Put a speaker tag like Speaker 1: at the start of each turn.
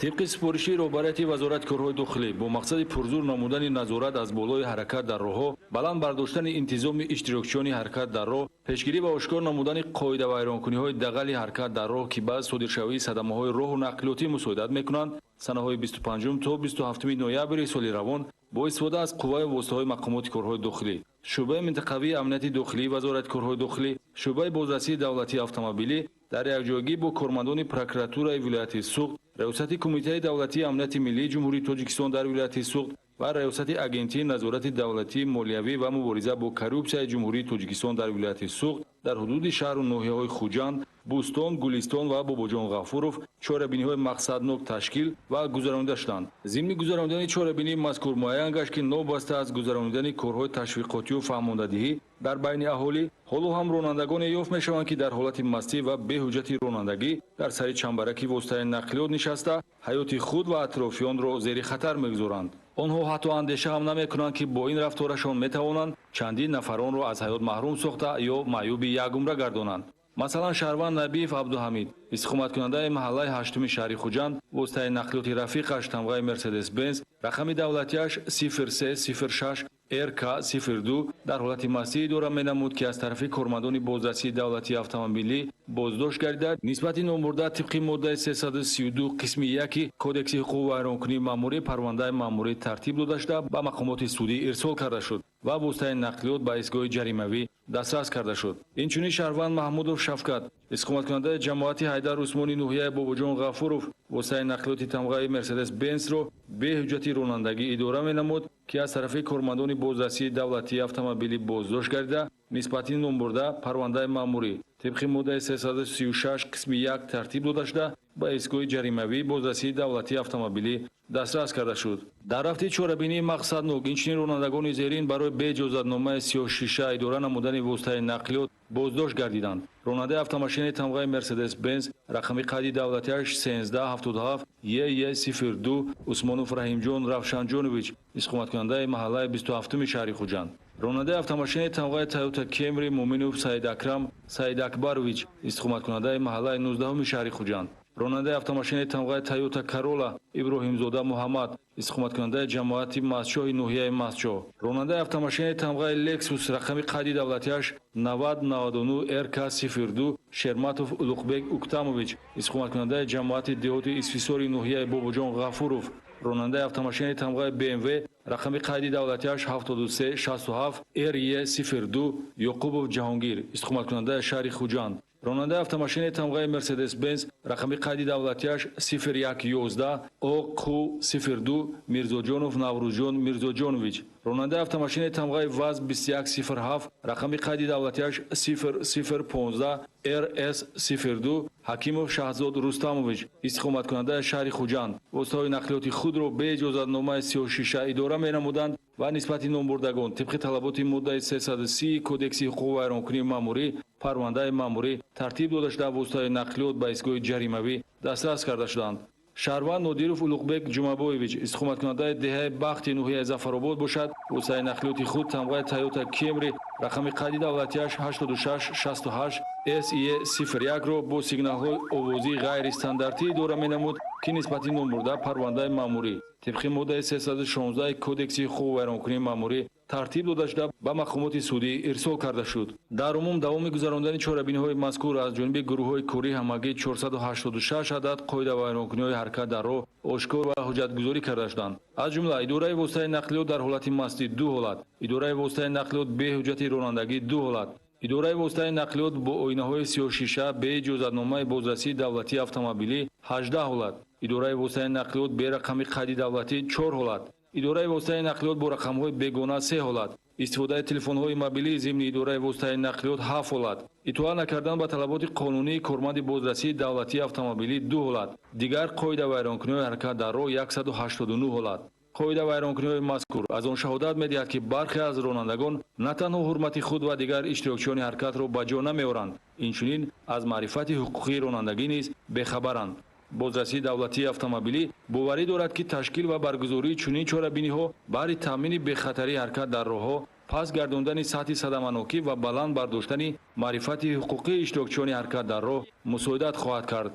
Speaker 1: Тибқи супориши роҳбарияти Вазорати корҳои дохилӣ, бо мақсади пурзур намудани назорат аз болои ҳаракат дар роҳҳо, баланд бардоштани интизоми иштирокчиёни ҳаракат дар роҳ, пешгирӣ ва ошкор намудани қоидавайронкуниҳои дағали ҳаракат дар роҳ, ки ба содиршавии садамаҳои роҳу нақлиётӣ мусоидат мекунанд, санаҳои 25 то 27 ноябри соли равон бо истифода аз қувваю воситаҳои мақомоти корҳои дохилӣ, шӯъбаи минтақавии амнияти дохилии Вазорати корҳои дохилӣ, шӯъбаи бозрасии давлатии автомобилӣ дар якҷоягӣ бо кормандони прокуратураи вилояти Суғд, Раёсати Кумитаи давлатии амнияти миллии Ҷумҳурии Тоҷикистон дар вилояти Суғд ва Раёсати Агентии назорати давлатии молиявӣ ва мубориза бо коррупсияи Ҷумҳурии Тоҷикистон дар вилояти Суғд дар ҳудуди шаҳру ноҳияҳои Хуҷанд, Бӯстон, Гулистон ва Бобоҷон Ғафуров чорабиниҳои мақсаднок ташкил ва гузаронида шуданд. Зимни гузаронидани чорабинии мазкур муайян гашт, ки новобаста аз гузаронидани корҳои ташвиқотию фаҳмондадиҳӣ дар байни аҳолӣ, ҳоло ҳам ронандагоне ёфт мешаванд, ки дар ҳолати мастӣ ва беҳуҷҷати ронандагӣ дар сари чамбараки воситаи нақлиёт нишаста, ҳаёти худ ва атрофиёнро зери хатар мегузоранд. Онҳо ҳатто андеша ҳам намекунанд, ки бо ин рафторашон метавонанд чандин нафаронро аз ҳаёт маҳрум сохта ё маъюби якумра гардонанд. Масалан, шаҳрванд Набиев Абдуҳамид, истиқоматкунандаи маҳаллаи ҳаштуми шаҳри Хуҷанд, воситаи нақлиёти рафиқаш тамғаи Мерседес Бенз, рақами давлатиаш 0306 РК 02 дар ҳолати мастӣ идора менамуд, ки аз тарафи кормандони бозрасии давлатии автомобилӣ боздошт гардида, нисбати номбурда тибқи моддаи 332 қисми 1 Кодекси ҳуқуқвайронкунии маъмурӣ парвандаи маъмурӣ тартиб дода шуда, ба мақомоти судӣ ирсол карда шуд ва воситаи нақлиёт ба истгоҳи ҷаримавӣ дастрас карда шуд. Инчунин шаҳрванд Маҳмудов Шавкат, истиқоматкунандаи ҷамоати Ҳайдар Усмони ноҳияи Бобоҷон Ғафуров, воситаи нақлиёти тамғаи Мерседес Бензро беҳуҷҷати ронандагӣ идора менамуд, ки аз тарафи кормандони бозрасии давлатии автомобилӣ боздошт гардида, нисбати номбурда парвандаи маъмурӣ тибқи моддаи 336 қисми 1 тартиб дода шуда, ба истгоҳи ҷаримавии бозрасии давлатии автомобилӣ дастрас карда шуд. Дар рафти чорабинии мақсаднок инчунин ронандагони зерин барои беиҷозатномаи сиёҳшиша идора намудани воситаи нақлиёт боздошт гардиданд. Ронандаи автомошинаи тамғаи Мерседес Бенз, рақами қайди давлатиаш 1377 ЕЕ 02, Усмонов Раҳимҷон Равшанҷонович, истиқоматкунандаи маҳаллаи 27-уми шаҳри Хуҷанд. Ронандаи автомошинаи тамғаи Тойота Кемри, Муминов Саидакрам Саидакбарович, истиқоматкунандаи маҳаллаи 19-уми шаҳри Хуҷанд. Ронандаи автомошинаи тамғаи Тойота Карола, Иброҳимзода Муҳаммад, истиқоматкунандаи ҷамоати Мастчоҳи ноҳияи Мастчоҳ. Ронандаи автомошинаи тамғаи Лексус, рақами қайди давлатиаш 9099 РК 02, Шерматов Улуғбек Уктамович, истиқоматкунандаи ҷамоати деҳоти Исфисори ноҳияи Бобоҷон Ғафуров. Ронандаи автомошинаи тамғаи БМВ, рақами қайди давлатиаш 7367 РЕ 02, Ёқубов Ҷаҳонгир, истиқоматкунандаи шаҳри Хуҷанд. Ронандаи автомошинаи тамғаи Мерседес Бенз, рақами қайди давлатиаш 0111 ОҚ 02, Мирзоҷонов Наврӯзҷон Мирзоҷонович. Ронандаи автомошинаи тамғаи ВАЗ 2107, рақами қайди давлатиаш 0015 РС 02, Ҳакимов Шаҳзод Рустамович, истиқоматкунандаи шаҳри Хуҷанд, воситаҳои нақлиёти худро беиҷозатномаи сиёҳшиша идора менамуданд ва нисбати номбурдагон тибқи талаботи моддаи 330 Кодекси ҳуқуқвайронкунии маъмурӣ парвандаи маъмурӣ тартиб дода шуда, воситаҳои нақлиёт ба истгоҳи ҷаримавӣ дастрас карда шуданд. Шаҳрванд Нодиров Улуғбек Ҷумабоевич, истиқоматкунандаи деҳаи Бахти ноҳияи Зафаробод бошад, воситаи нақлиёти худ тамғаи Тойота Кемри, рақами қайди давлатиаш 8668 СЕ 01-ро бо сигналҳои овозии ғайристандартӣ идора менамуд, ки нисбати номбурда парвандаи маъмурӣ тибқи моддаи 316 Кодекси ҳуқуқвайронкунии маъмурӣ тартиб дода шуда, ба мақомоти судӣ ирсол карда шуд. Дар умум, давоми гузарондани чорабиниҳои мазкур аз ҷониби гурӯҳҳои корӣ ҳамагӣ 486 адад қоидавайронкуниҳои ҳаракат дар роҳ ошкор ва ҳуҷҷатгузорӣ карда шуданд. Аз ҷумла идораи воситаи нақлиёт дар ҳолати мастӣ ду ҳолат, идораи воситаи нақлиёт беҳуҷҷати ронандагӣ ду ҳолат, идораи воситаи нақлиёт бо оинаҳои сиёҳшиша беиҷозатномаи бозрасии давлатии автомобилӣ 18 ҳолат, идораи воситаи нақлиёт бе рақами қайди давлатӣ чор ҳолат, идораи воситаи нақлиёт бо рақамҳои бегона се ҳолат, истифодаи телефонҳои мобилӣ зимни идораи воситаи нақлиёт ҳафт ҳолат, итоат накардан ба талаботи қонунии корманди бозрасии давлатии автомобилӣ ду ҳолат, дигар қоидавайронкуниҳои ҳаракат дар роҳ 189 ҳолат. Қоидавайронкуниҳои мазкур аз он шаҳодат медиҳад, ки бархе аз ронандагон на танҳо ҳурмати худ ва дигар иштирокчиёни ҳаракатро ба ҷо намеоранд, инчунин аз маърифати ҳуқуқии ронандагӣ низ бехабаранд. Бозрасии давлатии автомобилӣ боварӣ дорад, ки ташкил ва баргузории чунин чорабиниҳо баҳри таъмини бехатарии ҳаракат дар роҳҳо, паст гардондани сатҳи садаманокӣ ва баланд бардоштани маърифати ҳуқуқии иштирокчиёни ҳаракат дар роҳ мусоидат хоҳад кард.